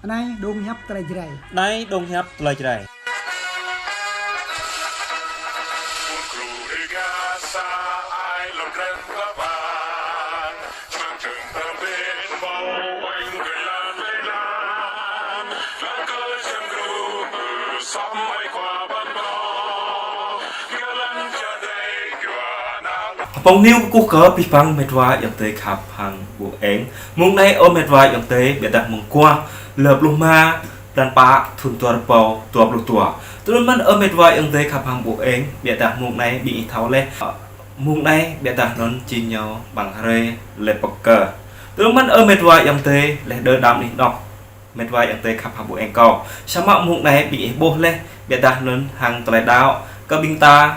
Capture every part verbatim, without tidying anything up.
Anai dong hiăp tơlơi Jrai. Anai dong hiăp tơlơi Jrai. Hơpong News kơkuh kơ abih bang met wa ayŏng adơi khăp hăng ƀu eng. Mông anai ơ met wa ayŏng adơi, biă dah mông kuah lơ pluh rơma blan pă thun dua rơbâo dua pluh dua. Tui anŭn mơ̆n ơ met wa ayŏng adơi khăp hăng ƀu eng, biă dah mông anai ƀing ih thâo laih. Mông anai biă dah anŭn jing ñu ƀăng hrơi lĕ pơkơ. Tui anŭn mơ̆n ơ met wa ayŏng adơi, laih đơ đam anih anŏ met wa ayŏng adơi khăp hăng ƀu eng kâo. Samơ̆ mông anai ƀing ih ƀuh laih, biă dah anŭn hăng tơlơi đaŏ kơ ƀing ta,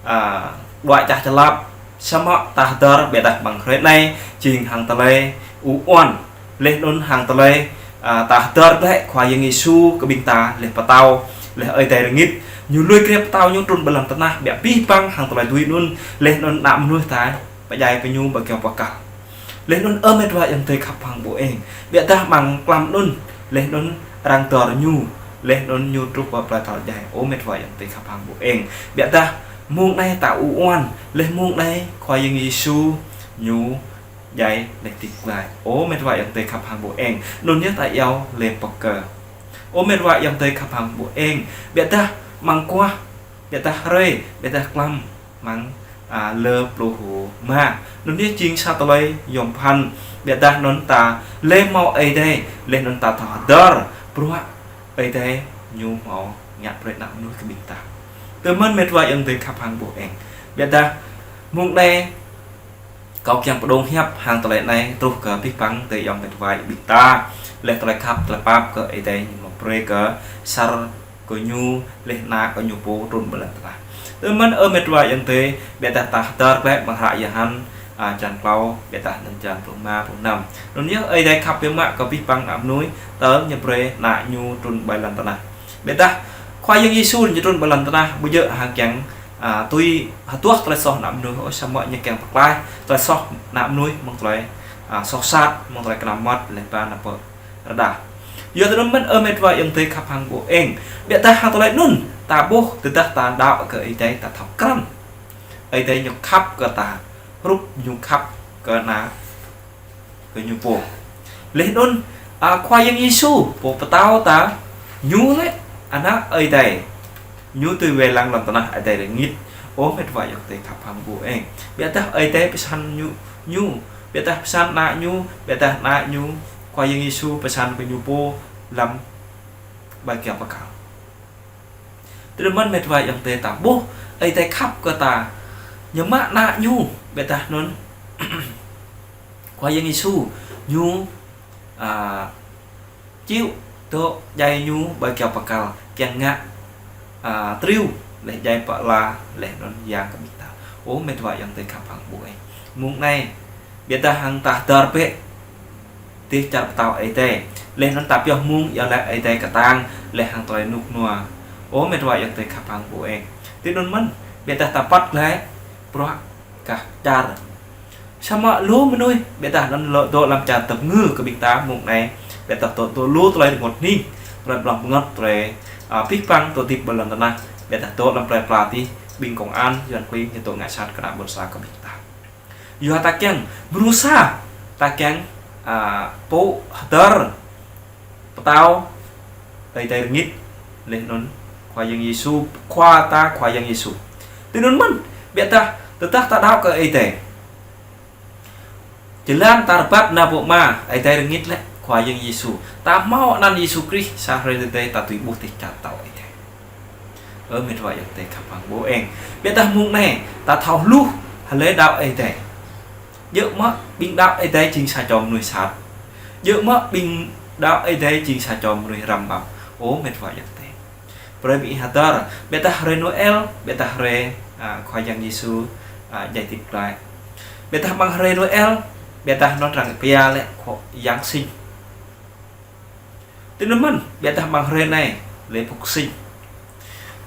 a, đuaĭ čah čơlap. Samơ̆ ta hơdơr biă dah ƀăng hrơi anai jing hăng tơlơi ư-uan. Laih anŭn hăng tơlơi, a, ta hơdơr glaĭ Khua Yang Yêsu kơ ƀing ta laih pơtao, laih Ơi Adai rơngit. Ñu lui krep pơtao ñu trŭn ƀơi lŏn tơnah, biă abih bang hăng tơlơi dưi anŭn, laih anŭn ană mơnuih ta pơdjai kơ ñu ƀơi kơyâo pơkăl. Laih anŭn ơ met wa ayŏng adơi khăp hăng ƀu eng. Biă dah ƀăng klăm anŭn, laih anŭn arăng dơr ñu, laih anŭn ñu truh pơ plơi tal djai. Ơ met wa ayŏng adơi khăp hăng ƀu eng. Biă dah mông anai ta ư-uan, laih mông anai Khua Yang Yêsu ñu djai laih hơdip glaĭ. Ơ met wa ayŏng adơi khăp hăng ƀu eng. Anŭn yơh ta iâu lĕ pơkơ. Ơ met wa ayŏng adơi khăp hăng ƀu eng. Biă dah mông kuah, biă dah hrơi, biă dah klăm mơ̆ng, a, lơ pluh rơma. Anŭn yơh jing sa tơlơi yôm phăn. Biă dah anŭn ta lĕ hmâo Ơi Adai, laih anŭn ta thâo hơdơr bruă Ơi Adai ñu hmâo ngă brơi ană mơnuih kơ ƀing ta. Tui anŭn mơ̆n met wa ayŏng adơi khăp hăng ƀu eng. Biă dah mông anai kâo kiăng pơdŏng hiăp hăng tơlơi anai truh kơ abih bang adơi ayŏng met wa ƀing ta. Laih tơlơi khăp, tơlơi pap kơ Ơi Adai ñu mă brơi kơ sar kơ ñu, laih ană kơ ñu pô trŭn ƀơi lŏn tơnah. Tui anŭn mơ̆n ơ met wa ayŏng adơi, biă dah ta hơdơr glaĭ ƀăng hră Yôhan, a, črăn klâo, biă dah anŭn črăn pluh rơma, pluh năm. Anŭn yơh Ơi Adai khăp biă mă kơ abih bang ană mơnuih, tơl ñu brơi ană ñu trŭn ƀơi lŏn tơnah. Biă dah Khua Yang Yêsu ñu trŭn ƀơi lŏn tơnah, ƀu djơ̆ hăng kiăng, a, tui hơduah tơlơi soh ană mơnuih ôh, samơ̆ ñu kiăng pơklaih tơlơi soh ană mơnuih mơ̆ng tơlơi, a, soh sat, mơ̆ng tơlơi kơnăm mơmŏt, laih ba nao pơ rơđah. Yua tui anŭn mơ̆n ơ met wa ayŏng adơi khăp hăng ƀu eng. Biă dah hăng tơlơi anŭn, ta ƀuh tơdah ta đaŏ kơ Ơi Adai ta thâo krăn Ơi Adai ñu khăp kơ ta, hrup ñu khăp kơ ană kơ ñu pô. Laih anŭn, a, Khua Yang Yêsu, pô pơtao ta, ñu lĕ ană Ơi Adai. Ñu dưi wai lăng lŏn tơnah Ơi Adai rơngit. Ơ met wa ayŏng adơi khăp hăng ƀu eng. Biă dah Ơi Adai pơsăn ñu, ñu, biă dah pơsăn ană ñu, biă dah ană ñu, Khua Yang Yêsu pơsăn kơ ñu pô lăm ƀơi kơyâo pơkăl. Tui anŭn mơ̆n met wa ayŏng adơi ta ƀuh, Ơi Adai khăp kơ ta. Ñu mă ană ñu, biă dah anŭn Khua Yang Yêsu, ñu, a, chịu dŏ djai ñu ƀơi kơyâo pơkăl, kiăng ngă, a, triu, laih djai pơala, laih anŭn yang kơ ƀing ta. Ơ met wa ayŏng adơi khăp hăng ƀu eng. Mông anai, biă dah hăng ta hơdơr bĕ dêh čar pơtao Ơi Adai. Laih anŭn ta pioh mông iâu laĭ Ơi Adai kơtang, laih hăng tơlơi rơnŭk rơnua. Ơ met wa ayŏng adơi khăp hăng ƀu eng. Tui anŭn mơ̆n, biă dah ta păt glaĭ bruă gah čar. Samơ̆ lu mơnuih, biă dah anŭn lŏ dŏ lăm čar tơpơngư kơ ƀing ta mông anai, biă dah dŏ, dŏ lu tơlơi rơngot hning, tơlơi blang bơngăt, tơlơi, a, abih bang dŏ hơdip ƀơi lŏn tơnah, biă dah dŏ lăm plơi pla adih, ƀing công an, Yuăn klin, ñu dŏ ngă sat kơ ană ƀôn sang kơ ƀing ta. Yua ta kiăng, mơnuih sa, ta kiăng, a, pô hơdơr pơtao Ơi Adai rơngit, laih anŭn Khua Yang Yêsu, Khua ta Khua Yang Yêsu. Tui anŭn mơ̆n, biă dah, tơdah ta đaŏ kơ Ơi Adai. Jơlan ta rơbat nao pơ Ama, Ơi Adai rơngit lĕ Khua Yang Yêsu. Ta hmâo anăn Yêsu Krist, sa hrơi tơdơi ta dưi ƀuh dêh čar pơtao Ơi Adai. Ơ met wa ayŏng adơi khăp hăng ƀu eng. Biă dah mông anai, ta thâo hluh, hlơi đaŏ Ơi Adai. Djơ̆ mơ̆ ƀing đaŏ Ơi Adai jing sa čô mơnuih sat. Djơ̆ mơ̆ ƀing đaŏ Ơi Adai jing sa čô mơnuih răm ƀăm. Ơ met wa ayŏng adơi. Brơi ƀing ih hơdơr, biă dah hrơi Noel, biă dah hrơi, a, Khua Yang Yêsu, a, djai hơdip glaĭ. Biă dah ƀăng hrơi Noel, biă dah anŭn arăng pia lĕ Khua Yang Sinh. Tui anŭn mơ̆n, biă dah ƀăng hrơi anai, lĕ Phục Sinh.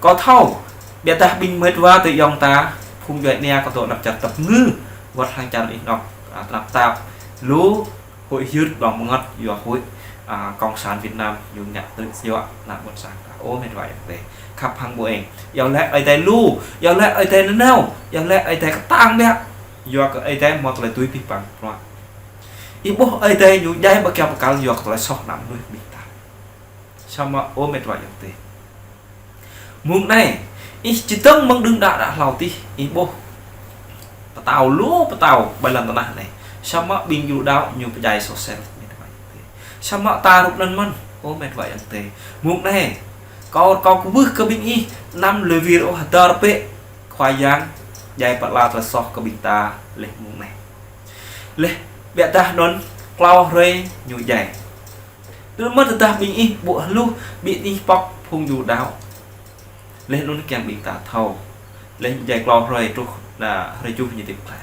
Kâo thâo, biă dah ƀing met wa adơi ayŏng ta, phung djuai ania kơ dŏ lăm čar tơpơngư, wơ̆t hăng čar anih anŏ, a, tơnap tap, lu huĭ hyưt blang bơngăt, yua huĭ, à, Cộng sản Việt Nam ñu ngă tơlơi sơyua ană ƀôn sang ta. Ơ met wa ayŏng adơi khăp hăng ƀu eng. Yua lĕ Ơi Adai lu, yua lĕ Ơi Adai nanao, yua lĕ Ơi Adai kơtang biă. Yua kơ Ơi Adai hmâo tơlơi tui pih păng bruă. Ih ƀuh Ơi Adai ñu djai ƀơi kơyâo bơkal yua kơ tơlơi soh ană mơnuih ƀing ta. Samơ̆ ơ met wa ayŏng adơi, mơ̆ng anai, ih či tơ̆ng mơ̆ng đưm đă đă hlâo tih, ih ƀuh pơtao lu pơtao ƀơi lŏn tơnah anai. Samơ̆ ƀing yu đaŏ ñu pơdjai soh sel. Samơ̆ ta rup anŭn mơ̆n, ơ met wa ayŏng adơi. Mơ̆ng anai, kâo, kâo kwưh kơ ƀing ih, anăm lêwir ôh, hơdơr bĕ Khua Yang djai pơala tơlơi soh kơ ƀing ta laih mơ̆ng anai. Laih biă dah anŭn klâo hrơi ñu djai. Anŭn mơ̆n tơdah ƀing ih ƀu hluh, ƀing ih pŏk phung yu đaŏ. Laih anŭn kiăng ƀing ta thâo. Laih djai klâo hrơi truh, ană hrơi tơjuh ñu hơdip glaĭ.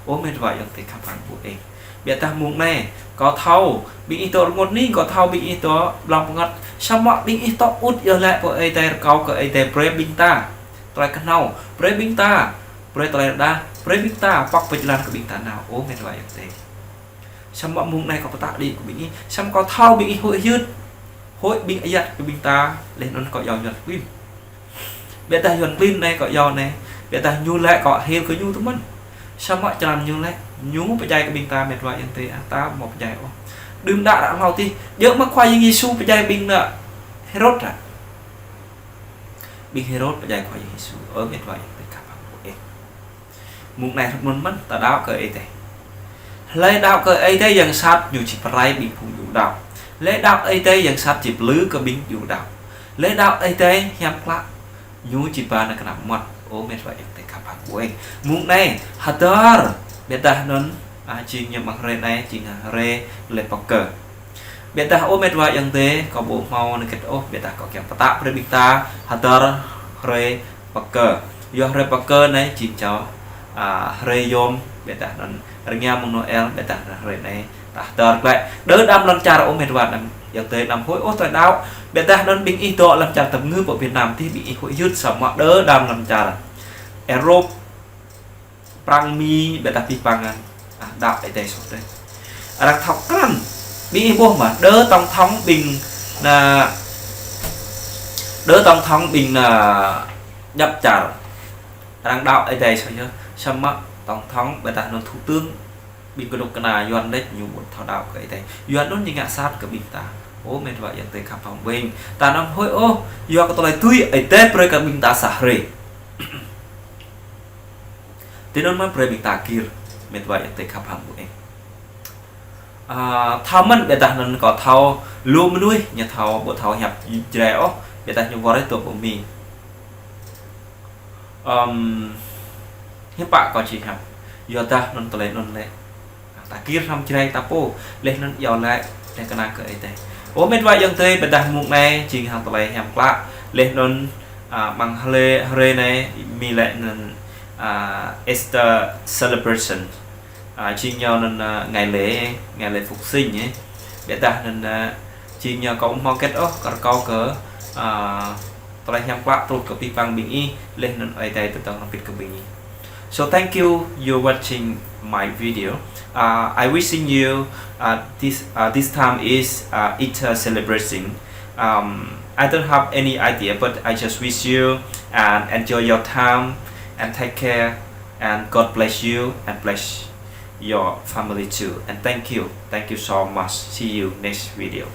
Ơ met wa ayŏng adơi khăp hăng ƀu eng. Biă dah mơ̆ng anai, kâo thâo, ƀing ih dŏ rơngot hning, kâo thâo ƀing ih dŏ ƀlŏng pơngăt. Samơ̆ ƀing ih dŏ ŭt yơh lĕ pơ Ơi Adai rơkâo kơ Ơi Adai brơi ƀing ta tơlơi kơhnâo, brơi ƀing ta, brơi tơlơi rơđah, brơi ƀing ta pŏk pơjơlan kơ ƀing ta nao. Ơ met wa ayŏng adơi. Samơ̆ mơ̆ng anai kâo pơtă đĭ kơ ƀing ih, samơ̆ kâo thâo ƀing ih huĭ hyưt. Huĭ ƀing ayăt kơ ƀing ta, laih anŭn kâo iâu Yuan klin. Biă dah Yuan klin anai kâo iâu anai, biă dah ñu lĕ kâo hil kơ ñu tơmơ̆n. Samơ̆ črăn ñu lĕ, ñu pơdjai kơ ƀing ta met wa ayŏng adơi, a, ta ƀu pơdjai ôh. Đưm đă đă hlâo tih, djơ̆ mơ̆ Khua Yang Yêsu pơdjai ƀing ană Hêrôd hă? Ƀing Hêrôd pơdjai Khua Yang Yêsu, ơ met wa ayŏng adơi khăp hăng ƀu eng. Mơ̆ng anai rup anŭn mơ̆n, ta đaŏ kơ Ơi Adai. Hlơi đaŏ kơ Ơi Adai yang sat ñu či pơrai ƀing phung yu đaŏ. Hlơi đaŏ Ơi Adai yang sat či pơblư̆ kơ ƀing yu đaŏ. Hlơi đaŏ Ơi Adai hiam klă ñu či ba nao kơnam mơmŏt. Ơ met wa ayŏng adơi khăp hăng ƀu eng. Mơ̆ng anai, hơdơr, biă dah anŭn, a, jing ñu mơ̆ng hrơi anai, jing hrơi lĕ pơkơ. Biă dah ơ met wa ayŏng adơi, kâo ƀu hmâo nơget ôh, biă dah kâo kiăng pơtă brơi ƀing ta, hơdơr hrơi pơkơ. Yua hrơi pơkơ anai jing čô, a, hrơi yôm, biă dah anŭn rơngiao mơ̆ng Noel, biă dah anŭn hrơi anai ta hơdơr glaĭ. Đơ đam lŏn čar ơ met wa anăm, ayŏng adơi anăm huĭ ôh tơlơi đaŏ. Biă dah anŭn ƀing ih dŏ lŏn čar tơm ngư pơ Việt Nam tih ƀing ih huĭ hyưt samơ̆ đơ đam lŏn čar Europe, Prăng Mi, biă dah pih păng ngăn. A, đaŏ Ơi Adai soh đơi. Arăng thâo krăn. Ƀing ih ƀuh mơ̆, đơ tổng thống ƀing ană, đơ tổng thống ƀing ană djăp čar. Arăng đaŏ Ơi Adai soh yơh. Samơ̆ tổng thống biă dah anŭn thủ tướng ƀing kơnuk kơna Yuan đĕč ñu ƀu thâo đaŏ kơ Ơi Adai. Yuan anŭn ñu ngă sat kơ ƀing ta. Ơ met wa ayŏng adơi khăp hăng ƀu eng. Ta anăm huĭ ôh, yua kơ tơlơi tui Ơi Adai brơi kơ ƀing ta sa hrơi. Tui anŭn mơ̆n brơi ƀing ta gir, met wa ayŏng adơi khăp hăng ƀu eng. A, thâo mơ̆n biă dah anŭn kâo thâo lu mơnuih ñu thâo ƀu thâo hiăp Jrai ôh, biă dah ñu wơr tơ pơ Mi. Ưm, hiư̆m pă kâo či hiăp, yua dah anŭn tơlơi anŭn lĕ. Ta gir hrŏm Jrai ta pô, laih anŭn iâu laĭ, laih kơnang kơ Ơi Adai. Ơ met wa ayŏng adơi, biă dah mơ̆ng anai, jing hăng tơlơi hiam klă, laih anŭn, a, mơ̆ng hrơi, hrơi anai, Mi lĕ anŭn, a, Easter celebration. A, jing ñu anŭn, a, ngày lễ, ngày lễ Phục Sinh, ơ. Biă dah anŭn, a, jing ñu kâo ƀu hmâo hơget ôh, kâo rơkâo kơ, a, tơlơi hiam klă truh kơ pih păng ƀing ih, laih anŭn Ơi Adai tơdang hơbĭt kơ ƀing ih. So thank you, you're watching my video. Uh, I wishing you, uh, this, uh, this time is, uh, Easter celebration. Um, I don't have any idea, but I just wish you and enjoy your time and take care and God bless you and bless your family too. And thank you. Thank you so much. See you next video.